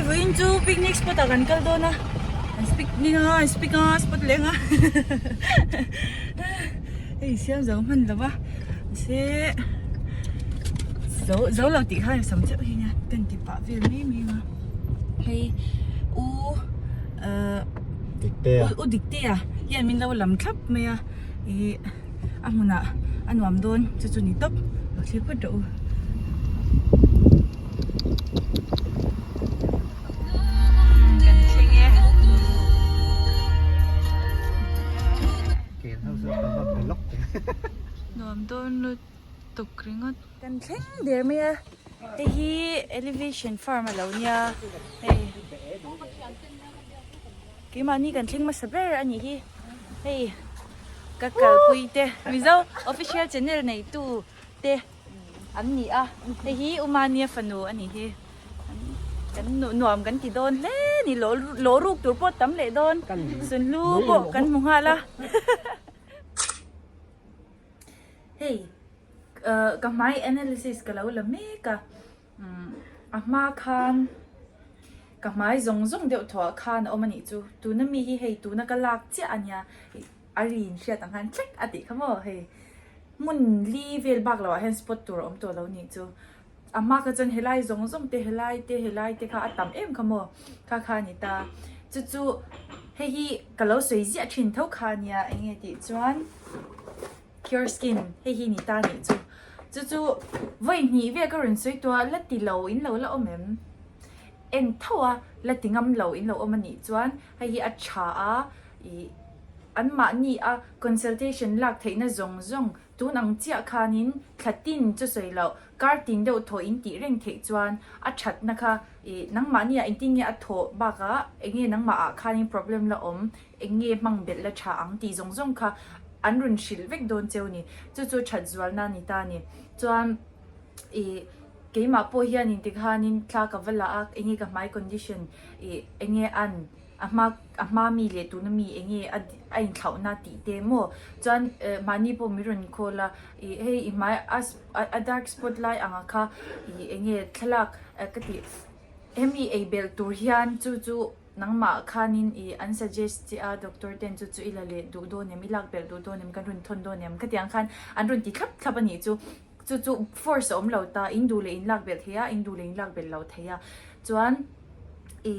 Vawiin chu picnic spot ah kan kal dawn a, an picnic a, an speak a, spot leng a hei siam zo hman lo va mahse zo zo lo tih khan sam chauh hi nia kan ti pah vel mai mai a hei u ahh u Diktea hian min lo lam thlap mai a ih. A hmunah a nuam dawn chu chu ni tawp lo thlir phawt rawh u. Kan thleng e. Nuam dawn lutuk ringawt. Kan thleng der mai a, hei hi elevation farm a lo nia hei keimahni kan thleng hmasa ber a nih hi. Hei ka kalpui te Mizo official channel nei tu te an ni a hei hi Umania fanu a nih hi kan nuam kan ti dawn hle ni lawh ruk tur pawh tam leh dawn sunhlu pawh kan hmu nghal a hei ka hmai analysis ka lo la mek a. A hma khan ka hmai zawng zawng deuh thaw ah khan a awm a nih chu tuna mi hi hei tuna ka lak chiah a nia a ri in hriat ang khan thlek a tih kha maw hei hmun li vel bak loh ah hian spot tur a awm tawh lo nih chu a hma kha chuan helai zawng zawng te helai te helai te kha a tam em kha maw kha kha a ni ta chu chu hei hi ka lo sawi ziah thin tho kha a nia eng nge tih chuan. Cure skin hei hi ni ta nih chu chu chu vawi hnih vel ka rawn sawi tawh a la ti lo in lo la awm em en tho a la ti ngam lo in lo awm a nih chuan hei hi a tha a ih an mahni a consultation lak theihna zawng zawng tun ang chiah khanin thla tin chu sawi loh kar tin deuh thaw in tih reng theih chuan a thatna kha ih nangmahni ah engtin nge a thawh bakah eng nge nangmah ah khanin problem la awm eng nge hmang belh la tha ang tih zawng zawng kha an rawn hrilh vek dawn cheu ni. Chu chu that zualna a ni ta a ni. Chuan ih keimah pawh hianin tikhanin thla ka va la a, eng nge ka hmai condition ih eng nge an a hma a hma mi leh tuna mi eng nge a a inthlauhna tih te maw. Chuan eh mahni pawh min rawn call a ih hei i hmai a a dark spot lai anga kha ih eng nge thlalak ka tih hemi ei belh tur hian chu chu Nangmah khanin i an suggest che a, doctor ten chu chu i la leh duh dawn em, i lak belh duh dawn em, kan rawn thawn dawn em, khatiang khan an rawn ti thlap thlap a nih chu. Chu chu force a awm lo ta, in duh leh in lak belh thei a, in duh leh in lak belh lo thei a. Chuan i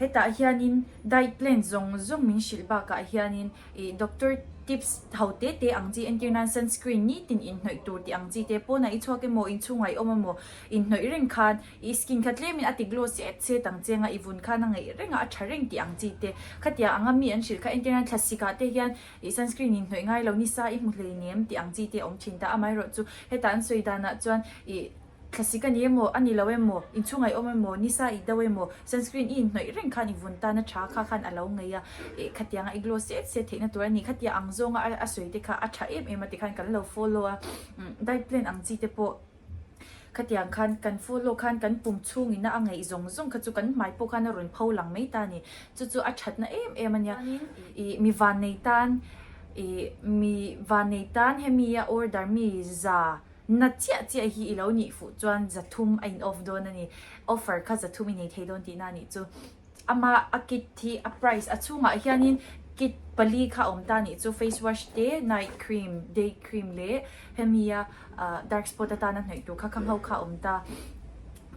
hetah hianin diet plan zawng zawng min hrilh bakah hianin i doctor tips ho te te ang chi entir nan sunscreen nitin inhnawih tur tih ang chi te pawnah i chhuak emaw inchhungah i awm emaw inhnawih reng khan I skin kha tlemin a ti glow set set ang cheng a, i vun khan a ngeih reng a, a tha reng tih ang chi te. Khatia anga mi an hrilh kha entir nan thlasik ah te hian i sunscreen in hnawih ngai lo nisa i hmu hlei nem tih ang chi te a awm thin ta. Amaherawh chu heta an sawi danah chuan i thlasik a ni emaw a ni lo emaw, inchhungah i awm emaw, nisa i do emaw, sunscreen i inhnawih reng khan i vun tan a tha kha khan a lo ngeih a, ih khatianga i glow set set theihna tur a ni. Khatia ang zawnga a sawi te kha a tha em em a tikhan kan lo follow a, diet plan ang chi te pawh. Khatiang khan kan follow khan kan pum chhungina a ngaih zawng zawng kha chu kan hmai pawh khan a rawn pho lang mai ta a ni. Chu chu a thatna em em a nia. Ih mi vannei tan ih mi vannei tan hemi a order mi za na chiah chiah hi i lo nih fuh chuan za thum a in off dawn a ni. Offer kha za thum i nei thei dawn tihna a nih chu. Ama a kit hi a price a chhungah hianin kit pali kha a awm ta nih chu face wash te night cream day cream leh hemi a dark spot atana hnawih tur kha khang ho kha a awm ta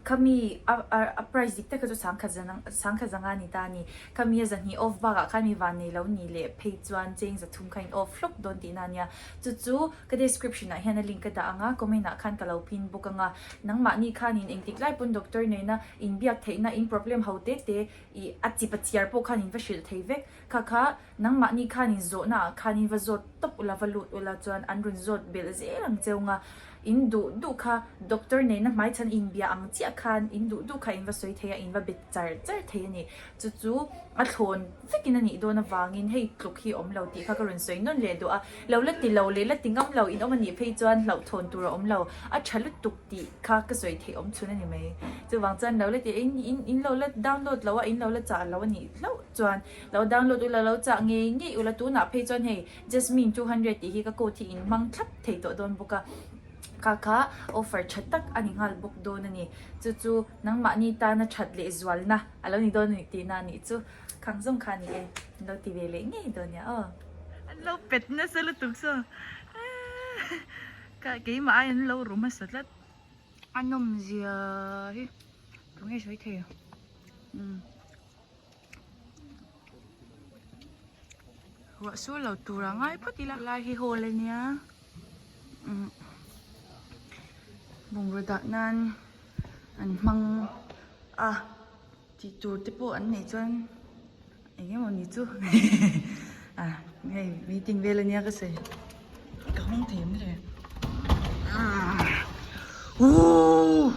khami a a price dik tak kha chu sangkhat sangkhat zanga a ni ta a ni khami a zahnih off bakah khan mi van nei lo ni leh phei chuan cheng zathum kha in off hlawk dawn tihna a nia chu chu ka description ah hian a link ka dah ang a comment ah khan ka lo pin bawk ang a nangmahni khanin engtik lai pawn doctor nena Inbiak theihna in problem ho te te i a chip a chiar pawh khan in va hrilh thei vek. Kha kha nangmahni khan in zawhna ah khan in va zawt tawp ula va lut ula chuan an rawn zawt belh zel ang cheu nga. In duh duh kha doctor nena hmaichhan inbia ang chiah khan in duh duh kha in va sawi thei a in va bet char char thei a ni. Chu chu a thlawn vekin a nih dawn avangin hei tluk hi awm lo tih kha ka rawn sawi nawn leh duh a. Lo la ti lo leh la ti ngam lo in awm a nih phei chuan hlauhthawn tur a awm lo. A tha lutuk tih kha ka sawi theih awm chhun a ni mai. Chuvang chuan lo la ti in in in lo la download lo a in lo la chah lo a nih hlauh chuan lo download ula lo chah ngei ngei ula tunah phei chuan hei Jasmine 200 tih hi ka code hi in hmang thlap thei tawh dawn bawk a. Kha kha offer tha tak a ni nghal bawk dawn a ni. Chu chu nangmahni tana that leh zualna a lo ni dawn a ni tihna a nih chu. Khang zawng kha a ni e, an lo ti ve leh ngei dawn nia aw. An lo pet nasa lutuk saw ka keimah ai an lo ru hmasa tlat. A nawmzia hi tunge sawi thei ang umm. Ruah sur lo tur a ngai phawt ila lai hi hall a nia umm bungraw dah nan an hmang a tih tur te pawh an neih chuan eng emaw ni chu a hei meeting vel a nia ka sawi ka hawng thei em le uuhh.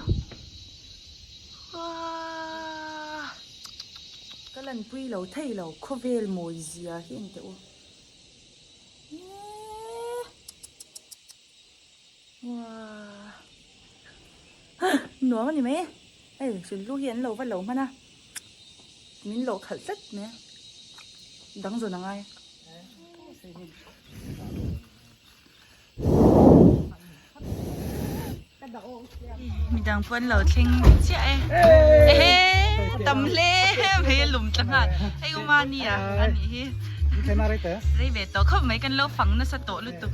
Ka lanpui lo thei lo khawvel mawi zia hi en teh u. Nuam a ni mai e. Hei sulhlu hi an lo va lo hman a. Min lawh khalh tlat mai a. Dang zawn a ngai. Midang pawh an lo thleng chiah e ehe tam hle mai a lum tla nghal hei u Mani a a nih hi rei ve tawh khawp mai kan lo fang nasa tawh lutuk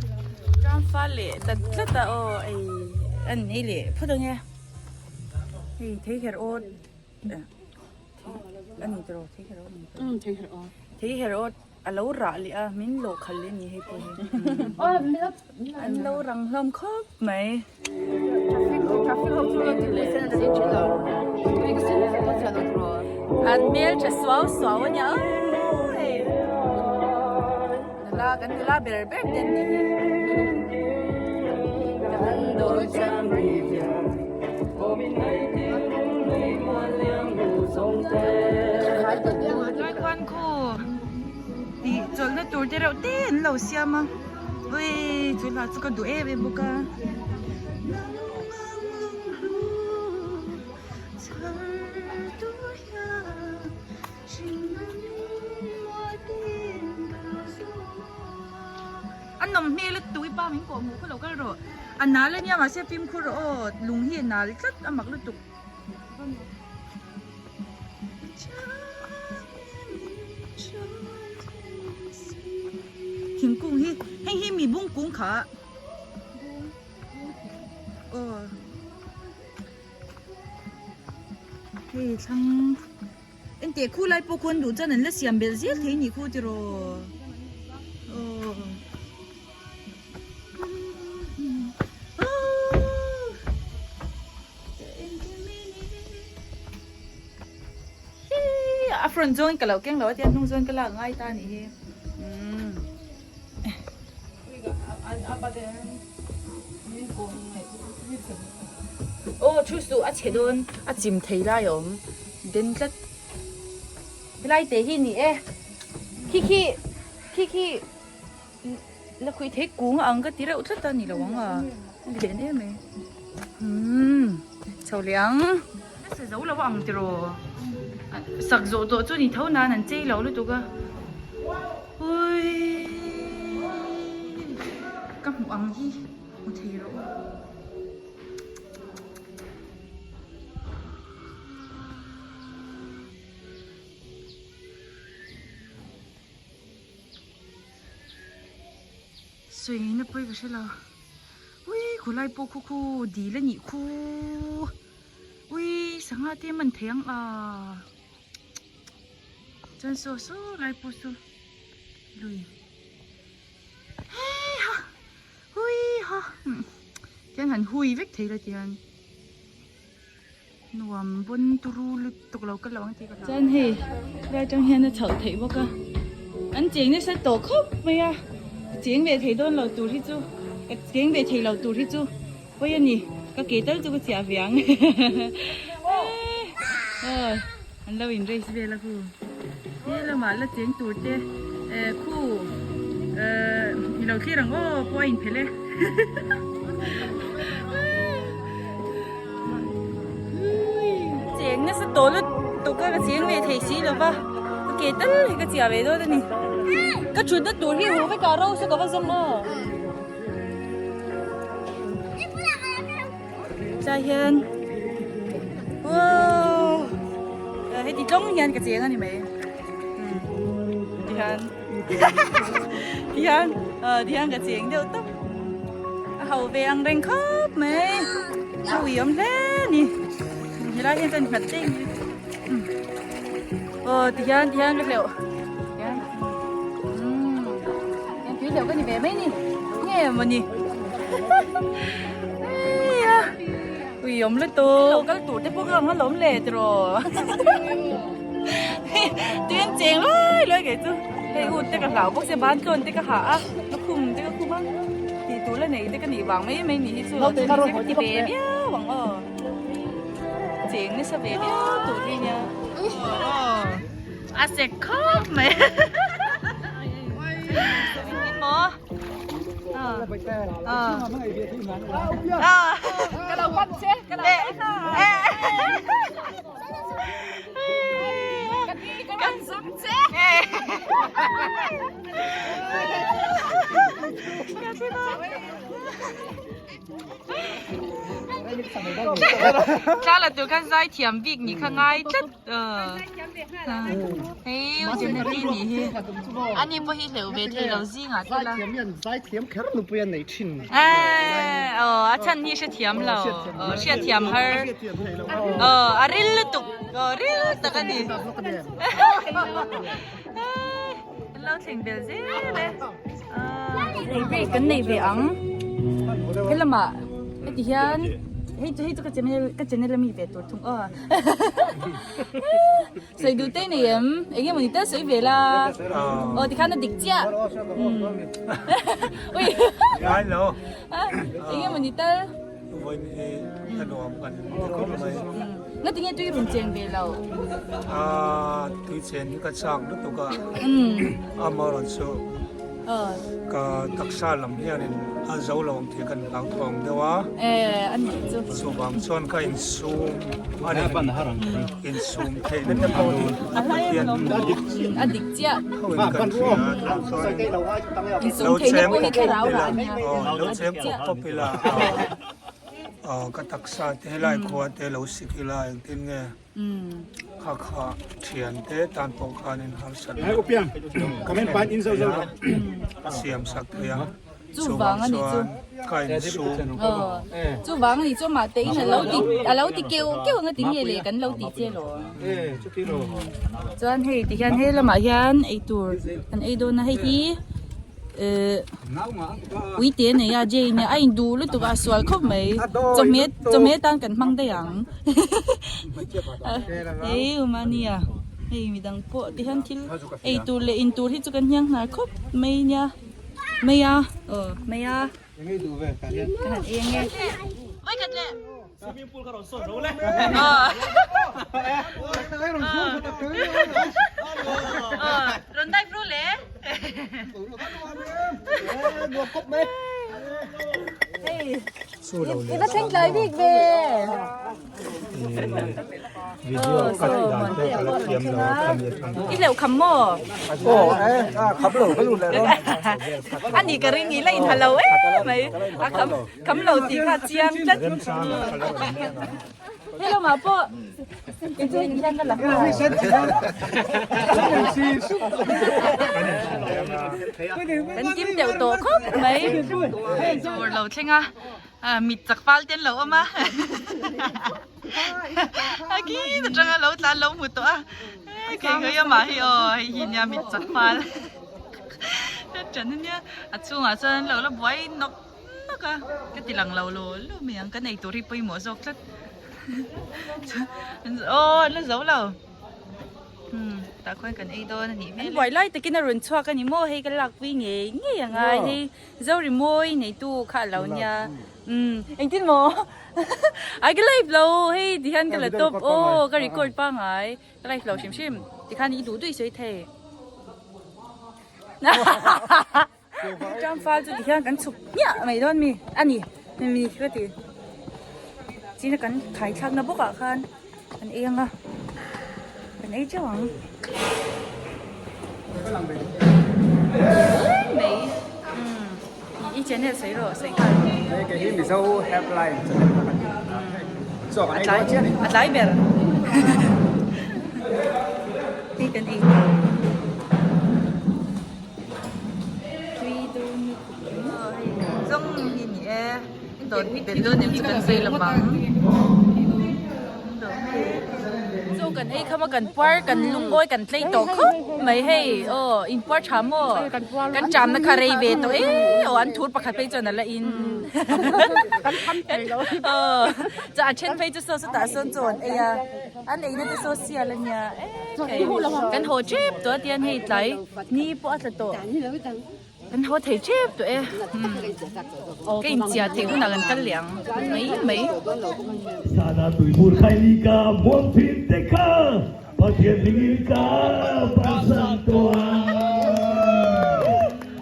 tangfa leh ta tlat a aw ei an ei leh phawt ang e hei thei her awt a ni tawh thei her awt thei her awt. A lo rah leh a, min lawh khalh leh a ni hei pawh hi. An lo rang hlawm khawp mai. An hmel tha suau suau a nia awii. Nula kan nula ber ber te an nih hi. Tih chawlhna tur te reuh te an lo siam a ui chu hla chu ka duh em em bawk a. A nawm hmel a tui pa min kawh hmuh khaw lo kal rawh a nal ania mahse fimkhur rawh aw lung hi a nal tlat a mak lutuk. Thingkung hi hei hi mi bung kung kha aw hei thlang engteh khu lai pawh khuan duh chuan an la siam belh zel thei a nih khu tiraw aw. A front zawngin ka lo keng lo a tia hnung zawngin ka lak ngai ta a nih hi. Aw thu suh a chhe dawn a chim thei lai a awm den tlat. Helai te hi ni e khi khi khi khi. La khuih thei kung a ang ka ti reuh tlat a ni lo ang a lian em mai umm chho leh ang nasa zo lo ang tiraw sak zawh tawh chu ni tho nan an chei lo lutuk a uiii ka hmuh ang hi hmu thei rawh u. Sawi na pawi ka hre lo ui khawlai pawh khu khu dil a nih khu ui sangha te man thei ang a chuan saw saw lai pawh saw lui hei ha hui ha tian han hui vek thei la tian. Nuam bawn turu lutuk lo ka lo ang tih ka hlau. Chuan hei helai atang hian a chhoh theih bawk a, an cheng nasa tawh khawp mai a, cheng ve thei dawn lo tur hi chu ka cheng ve thei lo tur hi chu pawi a ni, ka ke tal chu ka chiah ve ang aw an lo in race vel a khu he lamah la cheng tur te eh khu eh i lo thlir ang aw pawh a in phelh e. Cheng nasa tawh lutuk a ka cheng ve thei si lo va ka ke tal hi ka chiah ve dawn a ni ka thutna tur hi hu vek a rose ka va zawng aw. Tlai hian wow heti tlawng hian ka cheng a ni mai tihian tihian tihian ka cheng deuh tawp a ho ve ang reng khawp mai a ui awm hle a ni helai hian chuan nghat deuh aw tihian tihian ka hleuh tihian umm tui hleuh ka ni ve mai ni nge mawni Ui awm lutuk. Lo kal tur te pawh ka ang alawm le tiraw. Tui an cheng luai luai kei chu. Hei ut te ka hlau bawk sia ban tlawn te ka ha a, lukhum te ka khum a. Tih tur la nei te ka nih vang mai mai ni hi chu lo chu ni se ka ti ve viau ang aw. Cheng nasa ve viau tur hi nia. A sek khawp mai. Engtin maw? Thla la tur khan zai thiam bik nih kha ngai tlat. Hei u Jeneti nih hi ani pawh hi hleuh ve thei lo zingah te la. Zaithiam kher nupui a nei thin. Aw a chhan hi hrethiam lo aw hriatthiam har aw a ril lutuk aw ril tak a ni. An lo thleng bel zel e. Break kan nei ve ang. Helamah heti hian hei chu hei chu ka channel ka channel ami ve tur thung aw. Sawi duh te nei em? Eng emaw ni tal sawi ve la. Aw tikhan a dik chiah. Ui. Ngai lo. Eng emaw ni tal. Vawiin hi ka nuam kan ti khawp mai. Ngati nge tui rawn cheng ve lo? Aa tui chen hi ka chak lutuk a. Amaherawhchu chu ka taksa lam hianin a zo lo ang tih kan hlauthawng deuh a. Chuvang chuan ka insum a ni. Insum theihna te pawh hi a Pathian thoin kan hria a tunah chuan lo cheng pawp pawp ila lo cheng pawp pawp ila ka taksa te helai khua te lo sik ila engtin nge kha kha thian te tan pawh khanin harsat siam sak thei a chuvang chuan ka insum chuvang ani chu amah te in alo ti alo ti keuh keuh anga ti nge le kan lo tih che lo chuan hei ti hian he lamah hian eitur kan ei dawn a hei hi ehh ui te nei a Jane a in duh lutuk a a sual khawp mai chawhmeh chawhmeh atan kan hmang daih ang hei Umania hei midang pawh ti hian thil ei tur leh in tur hi chu kan hniang hnar khawp mai nia mai a aw mai a ka han eng e vawikhat leh. Swimming pool ka rawn sawn zo le. Rawn dive ru le. Nuam kawp mai. Hei. I va thleng tlai bik ve. Video ka tih dan te ka la thiam lo a khami atang. I hleuh kham maw? Aw eh a kham lo ka lut leh dawn. Ani ka ring i la in ha lo em mai. A kham Kham lo tih kha chiang tlat. Hello mah pawh kei chu hei hian ka la nghal. Kan kim deuh tawh khawp mai. Tur lo thleng a, mit chak fal te an lo awm a. A khi atanga lo tlan lo hmu tawh a. Kei hei amah hi aw hei hi nia mit chak fal. Ṭan ania a chhungah chuan an lo la buai nawk. Nak a, ka ti lang lo lo lo mai ang, kan eitur hi pawimawh zawk tlat. Aw an la zo lo. Hmm, tah khuan kan ei dawn a nih hmel e. An buai lai takin a rawn chhuak a ni maw, hei ka lakpui ngei ngei ang a, hei Zorimawi neitu kha a lo nia. Umm, engtin maw? Ai ka live lo, hei tihian ka la tawp aw, ka record pangngai, ka live lo hrim hrim, tikhan i duh duh i sawi thei. Tang fal chu tihian kan chhuk hmiah mai dawn mi a ni mi ka ti china kan khai thlak na bawk ah khan kan ei ang a kan ei teuh ang mai i channel sawi rawh sawi nghal hei kei hi mizo helpline channel kha ka ni. A tlai a tlai ber. Hei kan ei tur. Tui dawn lutuk e. Aw hei zawng hi ni e. Dawt belh dawn em chu kan sawi lo vang. Chaw kan ei kham a kan puar kan lungawi kan tlei tawh khawp mai hei aw in puar tha maw kan cham na kha rei ve tawh e aw an thur pakhat phei chuan a la in kan tham thei lo aw chuan a then phei chu saw sawtah sawn chaw an ei a an ei na te saw sial a nia e kan haw tep tawh a tian hei tlai ni pawh a tla tawh. Kan haw thei tep tawh e. Ka inchiah theih hunah kan kal leh ang mai mai. Sana tuibur khai ni ka muang thin te kha Pathian hmingin ka bansan tawh a.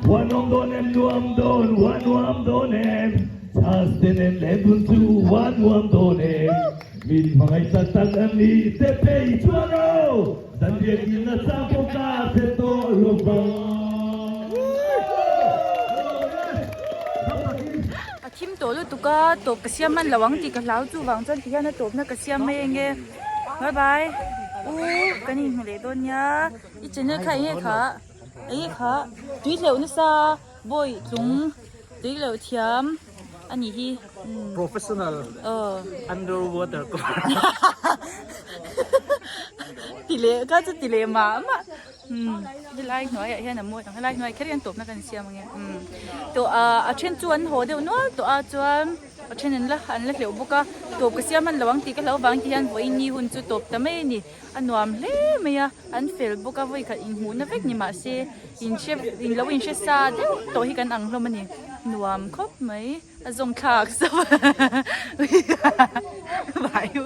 Huan awm dawn em nuam dawn, huan nuam dawn em Chhas te nen leh dun chu huan nuam dawn em Min hmangaih tak tak an ni te phei chuan aw. Dan biakinn a chang pawh ka hre tawh lo vang. A thim tawh lutuk a, tawp ka siam hman lo ang tih ka hlau chuvang chuan tihian a tawpna ka siam mai ange. Bye bye. U kan inhmu leh dawn nia. I channel kha enge kha? Enge kha? Tui hleuh nasa bawi tlung tui hleuh thiam a nih hi. Professional underwater Ti leh kha chu ti leh mah mah umm helai hnuaiah hian a mawi ang helai hnuaiah kher hian tawpna kan siam ange umm tawh ah a then chu an haw deuh nual tawh a chuan a then an la an la hleuh bawk a tawp ka siam hman lo ang tih ka hlauh avang ti hian vawiin ni hun chu tawp ta mai a ni a nuam hle mai a an fel bawk a vawi khat inhmuhna vek ni mahse inhre in lo inhre sa deuh tawh hi kan ang hlawm a ni nuam khawp mai. A zawng thlak sap a. Vai u.